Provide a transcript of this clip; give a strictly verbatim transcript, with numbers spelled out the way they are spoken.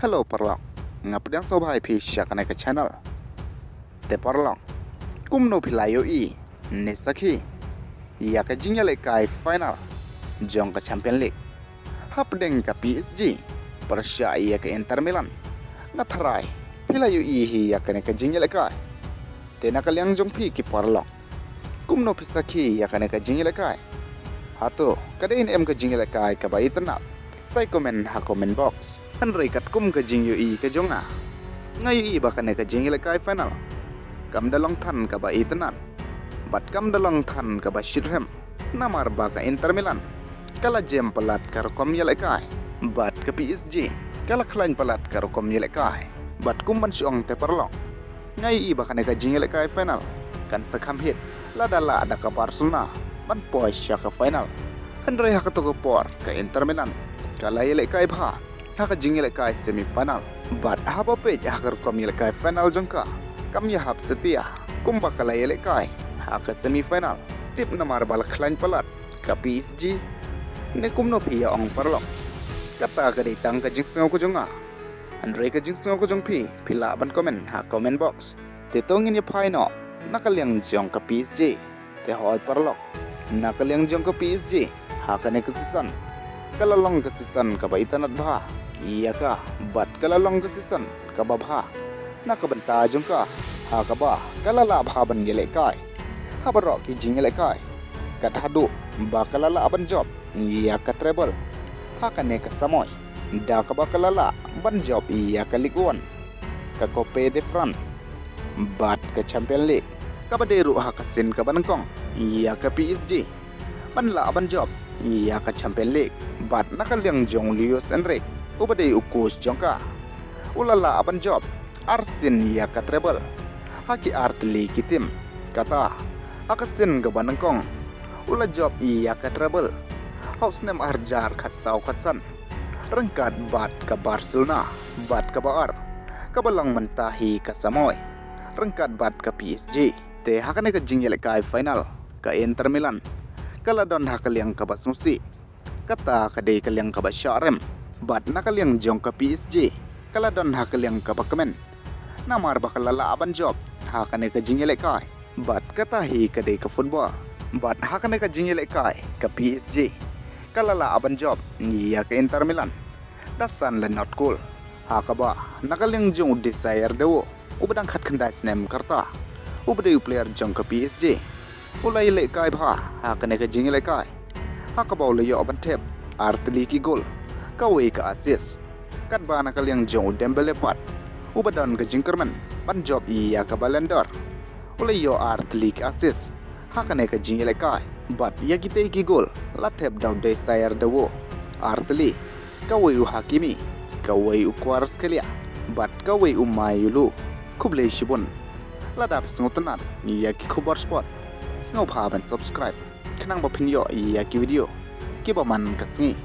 Hello paralok, nga pdiang sngewbha ïa phi sha kane ka channel. Te paralok, kumno phi la ïohi ne sakhi ïa ka jingïalehkai final jong ka Champion League hapdeng ka P S G pyrshah ïa ka Inter Milan? Nga tharai phi la ïohi hi ïa kane ka jingïalehkai. Te na ka liang jong phi ki paralok, kumno phi sakhi ïa kane ka jingïalehkai? Hato ka dei ne em ka jingïalehkai kaba itynnad? Sa comment ha comment box. Hynrei katkum ka jingïohi ka jong nga, nga ïohi ba kane ka jingïalehkai final kam da long than kaba itynnad bad kam da long than kaba shitrhem, namar ba ka Inter Milan ka la jem palat ka rukom ïalehkai bad ka P S G ka la khlaiñ palat ka rukom ïalehkai. Bad kum ban shu ong te paralok, nga ïohi ba kane ka jingïalehkai final kan sa kham hit lada lah da ka Barcelona ban poi sha ka final. Hynrei ha kato ka por ka Inter Milan ka la ïalehkai bha ha ka jingïalehkai semi final. Bad haba peit ha ka rukom ïalehkai final jong ka, kam ïahap satia kumba ka la ïalehkai ha ka semi final. Tip namar ba la khlaiñ palat ka P S G? Ne kumno phi ïa ong paralok? Kata ka dei tang ka jingsngew ka jong nga. Hynrei ka jingsngew ka jong phi, phi lah ban comment ha comment box. Te to ngin ïa phai noh na ka liang jong ka P S G. Te hooid paralok, na ka liang jong ka P S G ha kane ka season, ka la long ka season kaba itynnad bha ïa ka bad ka la long ka season kaba bha na ka bynta jong ka, ha kaba ka la lah bha ban ïalehkai ha baroh ki jingïalehkai, kat haduh ba ka la lah ban jop ïa ka treble ha kane ka samoi, da kaba ka la lah ban jop ïa ka Ligue One, ka Coupe de France bad ka Champion League, kaba dei ruh ha ka sien kaba nyngkong ïa ka P S G ban lah ban jop ïa ka Champion League. Bad na ka liang jong u Luis Enrique, uba dei u coach jong ka, u la lah ban jop arsien ïa ka treble ha ki artylli ki tim. Kata, ha ka sien kaba nyngkong u la jop ïa ka treble ha u snem arhajar khatsaw khatsan ryngkat bad ka Barcelona, bad kaba ar, kaba long mynta hi ka samoi, ryngkat bad ka P S G. Te ha kane ka jingïalehkai final, ka Inter Milan ka la don ha ka liang kaba sngewsih, kata ka dei ka liang kaba shah rem. Bad na ka liang jong ka P S G ka la don ha ka liang kaba kmen, namar ba ka la lah ban jop ha kane ka jingïalehkai. Bad kata hi ka dei ka football. Bad ha kane ka jingïalehkai ka P S G ka la lah ban jop ïa ka Inter Milan da san la nod goal. Ha kaba na ka liang jong u Désiré Doué, uba dang khatkhyndai snem ka rta, uba dei u player jong ka P S G, u la ïalehkai bha ha kane ka jingïalehkai, ha kaba u la ïoh ban thep artylli ki goal, kawei ka assist. Katba na ka liang jong u Dembélé pat, uba don ka jingkyrmen ban jop ïa ka Ballon d'Or, u la ïoh artylli ki assist ha kane ka jingïalehkai. Bad ïa kitei ki goal la thep da u Désiré Doué artylli, kawei u Hakimi, kawei u Kvaratskhelia, bad kawei u Mayoulou. Khublei shibun. Lada phi sngewtynnad ïa ki khubor sport, sngewbha ban subscribe khnang ba phin ïoh ïa ki video kiba man ka sngi.